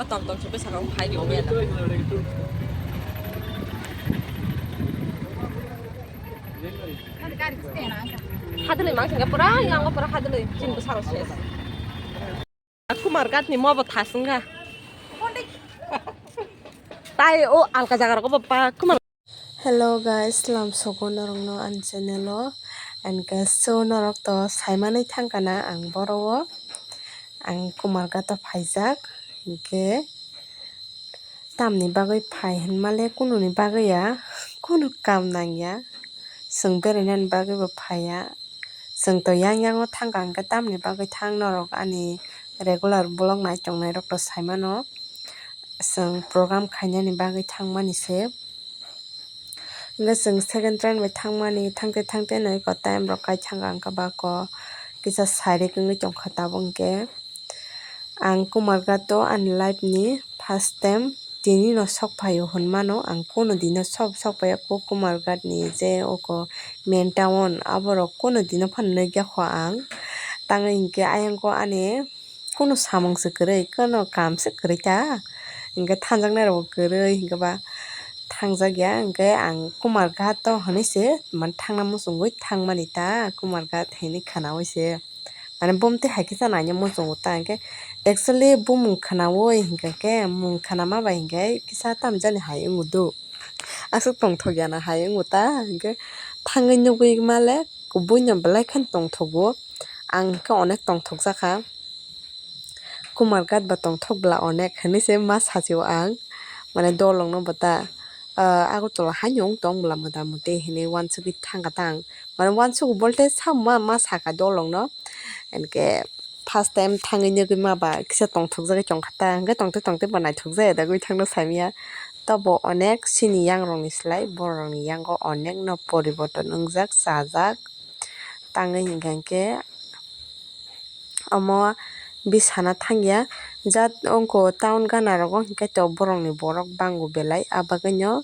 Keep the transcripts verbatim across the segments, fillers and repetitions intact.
O tom tom se bwskango phai rw ya. Hadwlwi mang khe pura yang o pura hadwlwi chin bwsarok se. Kumar Ghat ni mo bo thasung kha. Tai o alka jaga rogo bo pa Kumar. Hello guys, lamsogo norokno ani channel o, and guys, so norok to saimani thangkana ang boro o, ang Kumar Ghat o phaijak, hinkhe tamni bagwi phai hinmale kununi bagwi ya, kunu kam nangya, chwng berainani bagwi bo phaiya, chwng to yang yango thangkha hinkhe tamni bagwi thang norok ani regular vlog nai tongnai rok to saimano. Chwng program khainani bagwi thangmani se. Hwnkhe chwng second train bai thangmani, thangte thangte no eko time rok kai thangkha, hwnkhe ba ko kisa sairik wngwi tongkha tabuk hwnkhe. Ang Kumar Ghat o ani life ni first time tini no sok phaio hwnmano, ang kunu dino sok, sok phaiya ko Kumar Ghat ni je oko main town, aborok kunu dino phano nukya kho ang. Tangwi hinkhe ayang ko ani kunu samung se kwrwi, kunu kam se kwrwi ta, hinkhe thanjaknai rokbo kwrwi, hinkhe ba thangjak ya, hinkhe ang Kumar Ghat o hinwi se, mane, thangna muchungwi thangmani ta, Kumar Ghat hinwi khwnaui se, mane, bumtwi hai khe chana hinwi muchungo ta, hinkhe actually bumung khwnaui hinkhe khe mung khwnama bai hinkhe kisa tamjani hai wngo do. Aswk tongthok ya na hai wngo ta, hinkhe thangwi nugwi male kubui no belai kheno tongthogo, ang khe onek tongthok jakha. Kumar Ghat ba tongthok bwla onek hinwi se ma sachio ang, mane, dolong no bo ta, ah, Agartala haino wng tong bwla mota moti hinwi uansugwi thangkha ta ang, mane, uansuk bolte samma ma sakha dolong no, hinkhe first time thangwi nugwi ma ba kisa tongthokjagwi tongkha ta, hwnkhe tongtwi tongtwi bo naithokjaya dagwi thangno saimanya. Tobo onek chini yangrokni slai borokni yango onekno poriborton wngjak, chajak. Tangwi hinkha hinkhe omo bisana thangya, jat ongko town gana rogo hinkhe to borokni borok bango belai, abagwino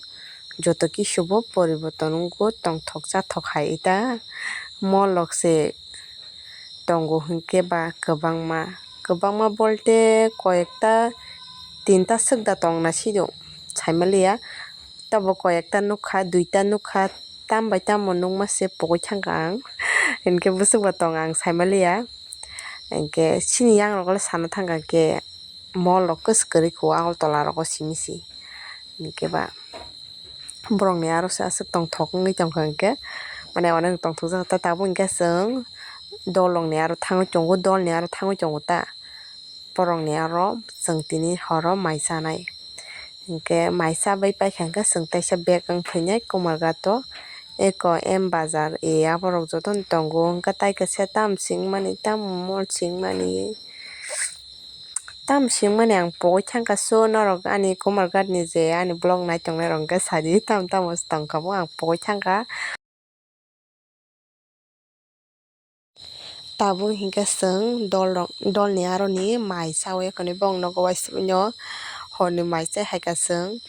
joto kisu bo poriborton wngo, tongthok chathok hai ta. Molok se tongo hinkhe ba kwbangma, kwbangma bolte koyekta tinta swk da tongna sidi saimaliya, tobo koyekta nukha, duita nukha, tam bai tamo nukma se pogwi thangkha ang, hinkhe bwswk ba tong ang saimaliya, hinkhe chini yangrok le sana thangkha hinkhe mall rok kwswk kwrwi kho Agartala rogo simi se, hinkhe ba. Borokni aro se aswk tongthok wngwi tongkha hinkhe, mane, onek tongthokjak ta tabuk hinkhe chwng dolongni aro thangwi tongo, dolni aro thangwi tongo ta, borokni aro chwng tini horo mai chanai. Hinkhe mai chabai paikha hinkhe chwng teisa bag wng phainai Kumar Ghat o, eko M Bazar e aborok jotono tongo, hinkhe tai kaisa tam singmani, tam mall singmani. Tam singmani ang pogwi thangkha, so norok ani Kumar Ghat ni je ani vlog nai tongnai rok hwnkhe sadi tam tamo tongkha bo ang pogwi thangkha. Tabuk hinkhe chwng dol rok, dolni aroni mai chawi kwnwi bong nogo waisukmano horni mai chai hai kha chwng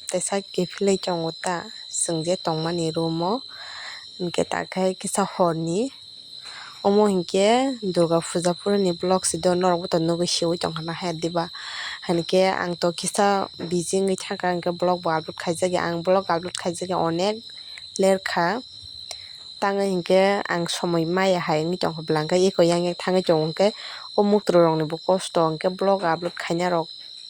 teisa kiphilwi tongo ta chwng je tongmani room o hinkhe takhe kisa horni. Omo hinkhe Durga Puja phuruni vlog si do, norok bo to nugwi siwi tongkha na hai diba? Hinkhe ang to kisa busy wngwi thangkha, hinkhe vlog bo upload khaijak ya, ang vlog upload khaijak ya onek ler kha. Tangwi hinkhe ang somoi maya hai wngwi tongkha bwla, hinkhe eko yang yak thangwi tongo, hinkhe o mutrwrokni bo kosto, hinkhe vlog upload khaina rok.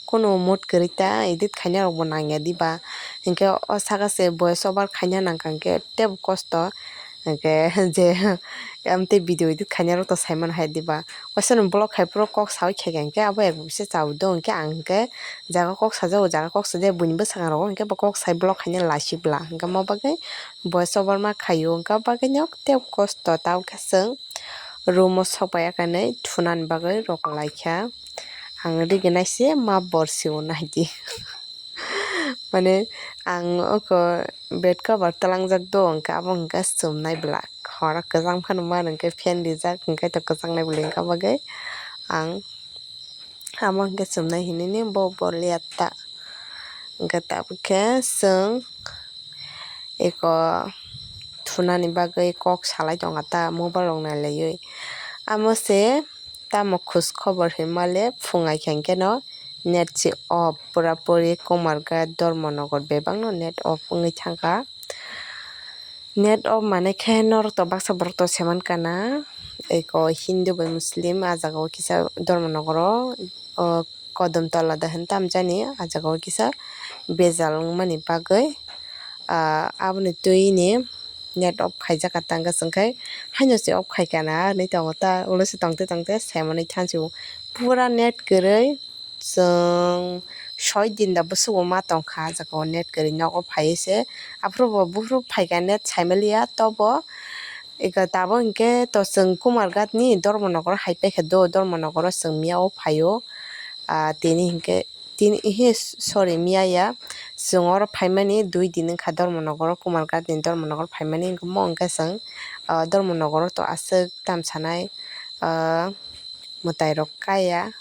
Kunu mood kwrwi ta edit khaina rok bo nangya diba, hinkhe o saka se voice over khaina nangkha hinkhe teibo kosto, hinkhe je amtwi video edit khaina rok to saimano hai diba, waisa no vlog khai phuru kok sawi khaikha hinkhe abo ebo kisa chawi do, hinkhe ang hinkhe jaga kok sajao, jaga kok sajao buini bwskango rok hinkhe bo kok sai vlog khaina laisibla, hinkhe omo bagwi voice over ma khaio, hinkhe abo bagwi no teibo kosto, tabukhe chwng room o sokpaiya kanwi thunani bagwi rwkhlaikha. Ang riginai se ma borsi o naidi. Mane ang oko bed cover twlangjak do, hwnkhe abo hwnkhe chumnai bwla. Horo kwchang phano mano hwnkhe fan rijak, hwnkhe to kwchangnai bwla hwnkha bagwi ang amo hwnkhe chumnai hinini bo bol ya ta. Hwnkhe tabukhe chwng eko thunani bagwi kok salai tongkha ta mobile rok nailaiwi. Amo se tamo khus khobor hinmale phung aikha hinkhe no net si off, pura puri Kumarghat, Dharmanagar bebakno net off wngwi thangkha. Net off mane khe norok to baksa borok to se mankha na, eko Hindu bai Muslim, ah jaga o kisa Dharmanagar o, o Kodom Tola da hinwi tamjani, ah jaga o kisa bejal wngmani bagwi, ah, aboni twi ni net off khaijak ka tang ka, chwng khe haino se off khaikha na hinwi tongo ta, ulo se tongte tongte se manwi thansu pura net kwrwi. Chwng soi din da bwswk bo ma tongkha, ah jaga o net kwrwi nogo phaiwi se. Aphuru bo buphuru phaikha net saimaliya, tobo tabuk hinkhe to chwng Kumarghat ni Dharmanagar o hai paikha do, Dharmanagar o chwng miya o phaio. Ah, tini hinkhe, tini, sorry, miya ya, chwng oro phaimani dui din wngkha Dharmanagar o, Kumarghat ni Dharmanagar phaimani, hinkhe mo hinkhe chwng, ah, Dharmanagar o to aswk tamsanai, ah, mwtai rok kaya.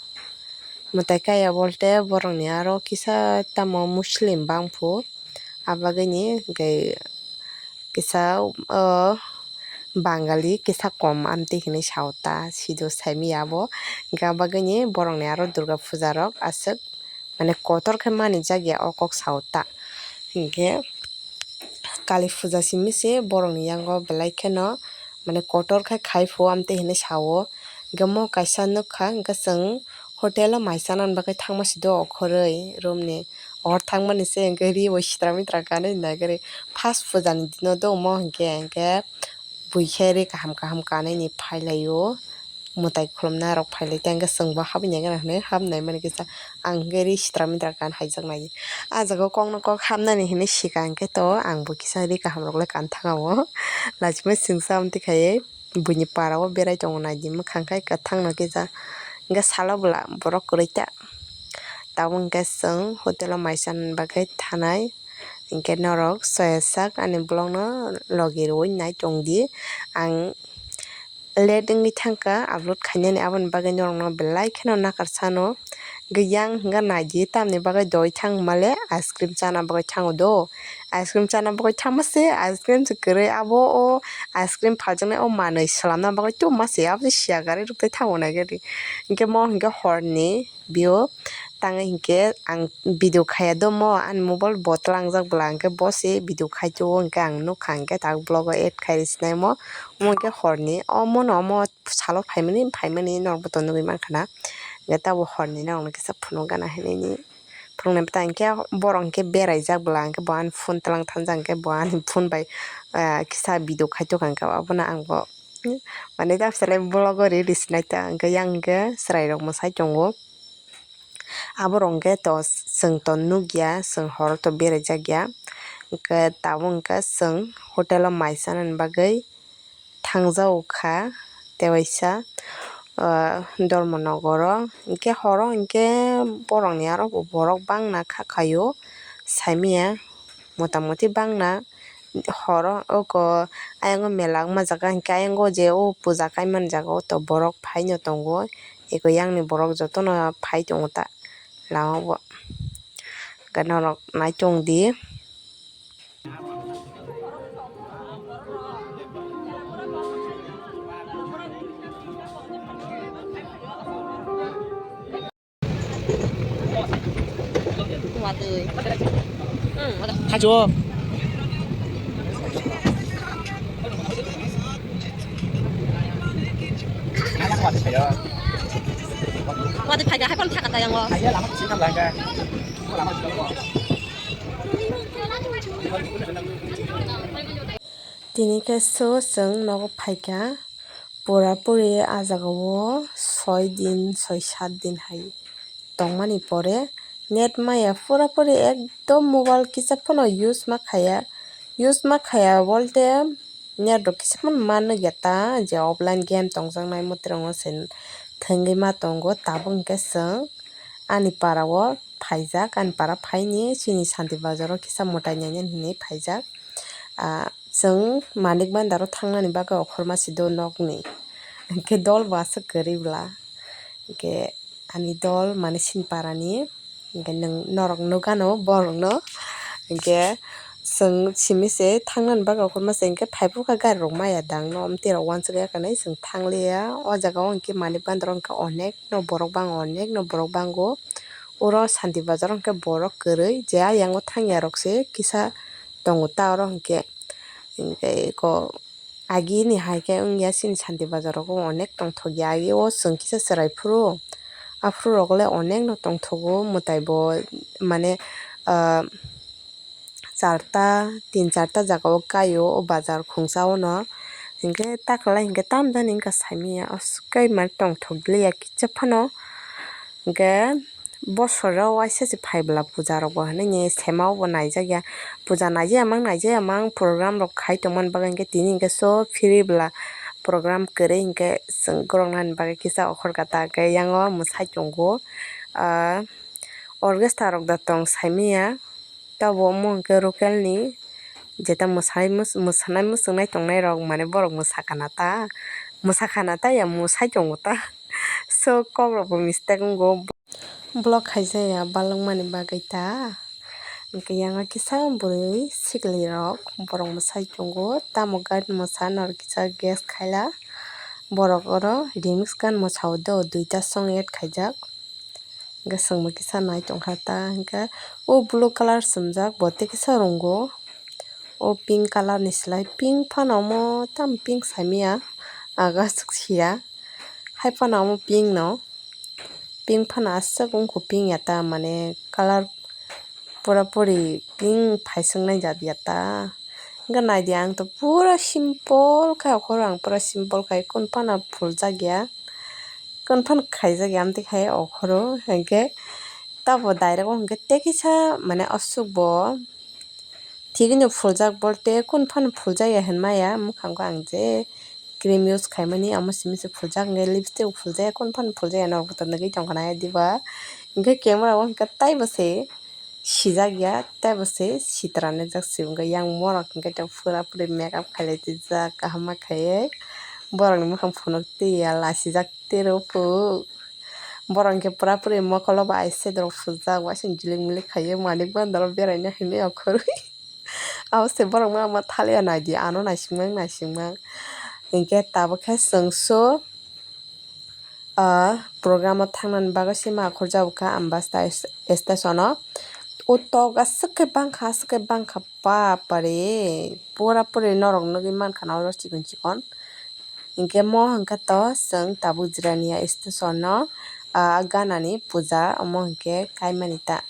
Mwtai kaya bolte borokni aro kisa tamo Muslim bangphu, abagwini hinkhe kisa, o, Bangali kisa kom amtwi hinwi sao ta, sido saimaya abo. Hinkhe abagwini borokni aro Durga puja rok aswk mane kotor khe manijak ya o kok sao ta. Hinkhe Kali puja simi se borokni yango belai kheno mane kotor khe khai phu amtwi hinwi sao. Hinkhe mo kaisa nukha, hinkhe chwng hotel o mai chanani bagwi thangma si do okhorwi room ni. Ohor thangmani se hinkhe ri bo sitra mitra kanwi naikhwrwi. First puja ni dino do omo hinkhe, hinkhe bui khe ri kaham kaham kanwi ni phailaio. Mwtai khulumna rok phailai tei hinkhe chwng bo habwi nai gana hinwi habnai mani kisa ang hinkhe ri sitra mitra kan haijaknai. Ah jaga o kokno kok habnani hinwi sika hinkhe to ang bo kisa ri kaham rok le kan thanga o. Lachimai chwngsa amtwi khaiwi buini para o berai tongo naidi mwkhang khai kwthang no kisa. Hinkhe salo bwla borok kwrwi ta. Tabuk hinkhe chwng hotel o mai chanani bagwi thanai. Hinkhe norok soya sak ani vlog no logi rwui nai tongdi. Ang late wngwi thangkha upload khainani, aboni bagwi norokno belai kheno nakar sano. Hinkhe yang hinkhe naidi tamni bagwi doi thang male ice cream chana bagwi thango do. Ice cream chana bagwi thangma se ice cream se kwrwi, abo o ice cream phaljaknai o manwi swlamna bagwi tubuma se, abo se siya gari rwktwi thango naikhe ri. Hinkhe mo hinkhe horni view. Tangwi hinkhe ang video khaiya do mo, ani mobile bo tlangjak bwla hinkhe bo se video khaitio, hinkhe ang nukha hinkhe tak vlog o add khai rw sinai mo. Omo hinkhe horni, omo no omo salo phaimani phaimani norok bo to nugwi mankha na. Hinkhe tabuk horni norokno kisa phunuk gana hinwi phunuknai bwtang hinkhe borok hinkhe beraijak bwla hinkhe bo ani phone tlang thanjak hinkhe bo ani phone bai, ah, kisa video khaitokha hinkhe abono ang bo mane ta selai vlog o ri rw sinai ta hinkhe yang hinkhe chwrairok mwsai tongo. Aborok hinkhe to chwng to nukya, chwng horo to beraijak ya. Hinkhe tabuk hinkhe chwng hotel o mai chanani bagwi thangjago kha tei waisa, ah, Dharmanagar o. Hinkhe horo hinkhe borokni aro bo borok bangna kha khaio saimanya, motamoti bangna. Horo oko ayang o mela wngma jaga hinkhe ayang o je o puja kaimani jaga o to borok phaino tongo, eko yang ni borok jotono phai tongo ta lama o bo. Hinkhe norok naichong di. Watwi. Hmm, watwi. Thajo. Watwi phaikha, hai phone thaka tayang o. Tini khe so chwng nogo phaikha. Pura puri ah jaga o soi din, soi sat din hai tongmani pore net maya pura puri ekdom mobile kisa phano use ma khaya, use ma khaya bolte net rok kisa phano ma nugya ta je offline game tongjaknai motrong o se thwngwi ma tongo. Tabuk hinkhe chwng ani para o phaijak, ani para phaini chini Santi Bazar o kisa mwtai nainani hinwi phaijak. Ah, chwng Manik Bhandar o thangnani bagwi okhorma si do nokni. Hinkhe dol bo aswk kwrwi bwla. Hinkhe ani dol mane Sinparani. Hinkhe nwng, norok nukgano borokno. Hinkhe chwng simi se thangnani bagwi okhorma se hinkhe phaiphukha gari rok maya dang no. Omtwi rok uansuk ya kanwi chwng thangliya. O jaga o hinkhe Manik Bhandar o hinkhe onek no borok bang, onek no borok bango. Oro Santi Bazar o hwnkhe borok kwrwi, je ayang o thangya rok se kisa tongo ta oro hwnkhe. Hwnkhe ko agi ni hai khe wngya chini Santi Bazar rogo onek tongthokya. Agi o chwng kisa chwrai phuru, aphuru rok le onek no tongthogo mwtai bo, mane, ah, charta, tin charta jaga o kai o, o bazar khungsa o no. Hwnkhe ta kwlai hwnkhe tamo jani wngkha saimanya, aswk khe mane tongthok liya kisa phano. Hwnkhe bosoro waisa se phai bwla puja rok bo hinui sema o bo naijak ya. Puja naijak ya mang, naijak ya mang, program rok khai tongmani bagwi hwnkhe tini hwnkhe so free bwla program kwrwi hwnkhe chwng goroknani bagwi kisa okhor kata hwnkhe yang o mwsai tongo. Ah, orchestra rok da tong saimanya. Tabuk omo hwnkhe local ni jeta mwsai, mwsanai mwchungnai tongnai rok, mane borok mwsakha na ta, mwsakha na ta ya mwsai tongo ta. So kok rok bo mistake wngo. Vlog khaijak ya balwk mani bagwi ta. Hwnkhe yang o kisa bwrwi sikli rok borok mwsai tongo, tamo guide mwsa norok kisa guess khaila. Borok oro remix gan mwsa o do, duita song add khaijak. Hwnkhe chwng bo kisa nai tongkha ta, hwnkhe o blue colour swngjak bo tei kisa rwngo, o pink colour ni slai pink phano omo tamo pink saimanya, aga aswk sia, hai phano omo pink no, pink phano aswk wngkha pink ya ta, mane colour pura puri pink phaiswk nai jat ya ta. Hwnkhe naidi ang to pura simple khe okhoro ang pura simple khai kunu phano phuljak ya. Confirm khaijak ya, amtwi khai okhoro, hinkhe tabo direct o hinkhe tei kisa mane aswk bo thik no phuljak, bolte confirm phuljak ya hinmaya, mwkhango ang je cream use khaimani, amo simi se phuljak, hinkhe lipstick bo phuljak ya, confirm phuljak ya, norok bo to nugwi tongkha na diba, hinkhe camera o hinkhe taibo se. Sijak ya, tei bo se sitra nukjak se, wngkha yang borok hwnkhe pura puri makeup khailai twijak, kaham ma khaiwi borokni mukhang phunuk twi ya, lasijak tei rw phu. Borok hwnkhe pura puri mokolo bo eyeshadow rok phunukjak, waisa jilik milik khaiwi manik bandaro beraina hinwi okhorwi. Abo se borok ma ma thaliya naidi, ano naisingmang naisingmang. Hinkhe tabuk khe chwng so. Ah, program o thangnani bagwi se ma khorjak kha Ambassa station o. O tok aswk khe bangkha, aswk khe bangkha, bapare, pura puri norok nugwi mankha na oro chikon chikon. Hinkhe mo hinkhe to chwng tabuk Jirania station o, ah, ganani puja, omo hinkhe kaimani ta.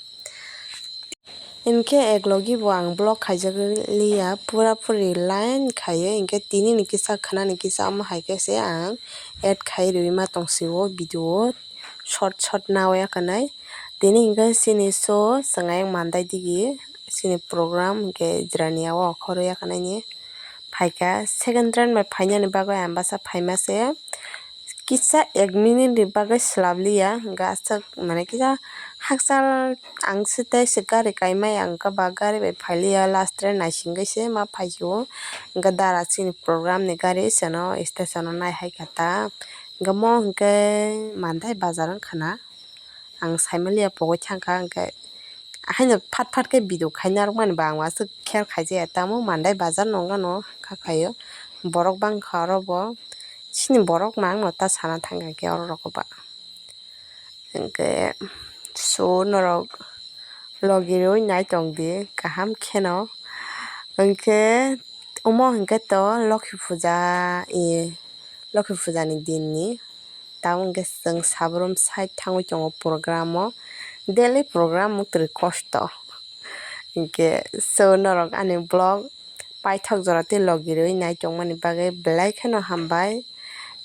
Hinkhe eklogi bo ang vlog khaijak liya, pura puri line khaiwi, hinkhe tini ni kisa khwnani kisa, omo hai khe se ang add khai rwui ma tong sio video o, short short nao ya kanai. Tini hinkhe chini show chwng ayang mandai digi, chini program hinkhe Jirania o okhorwi ya kanai ni phaikha, second round bai phainani bagwi Ambassa phaima se. Kisa ek minute ni bagwi swlap liya, hwnkhe aswk mane kisa hakchal ang se tei se gari kaimai, ang khe ba gari bai phai liya, last train naisingwi se ma phai sio, hwnkhe dara chini program ni gari seno station o nai hai kha ta, hwnkhe mo hwnkhe mandai bazar wngkha na, ang sai manliya pogwi thangkha, hwnkhe haino phat phat khe video khaina rwmani ba ang aswk kher khaijaya, tamo mandai bazar no wngkha no kha khaio, borok bangkha oro bo. Chini borok ma ang no ta sana thang kha khe oro rok ba. Hinkhe so norok logi rwi nai tong di kaham kheno. Hinkhe omo hinkhe to Lokhi puja, e, Lokhi puja ni din ni. Tamo hinkhe chwng sabrum side thangwi tongo program o. Daily program wngtwi kosto. Hinkhe so norok ani vlog paithak jora tei logi rwi nai tongmani bagwi belai kheno hambai.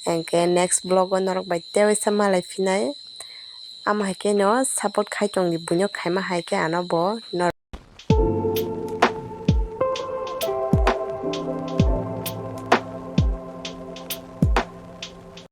Hinkhe next vlog o norok bai tewaisa malai phinai. Amo hai kheno support khai tongdi, buino khaima hai khe ano bo norok.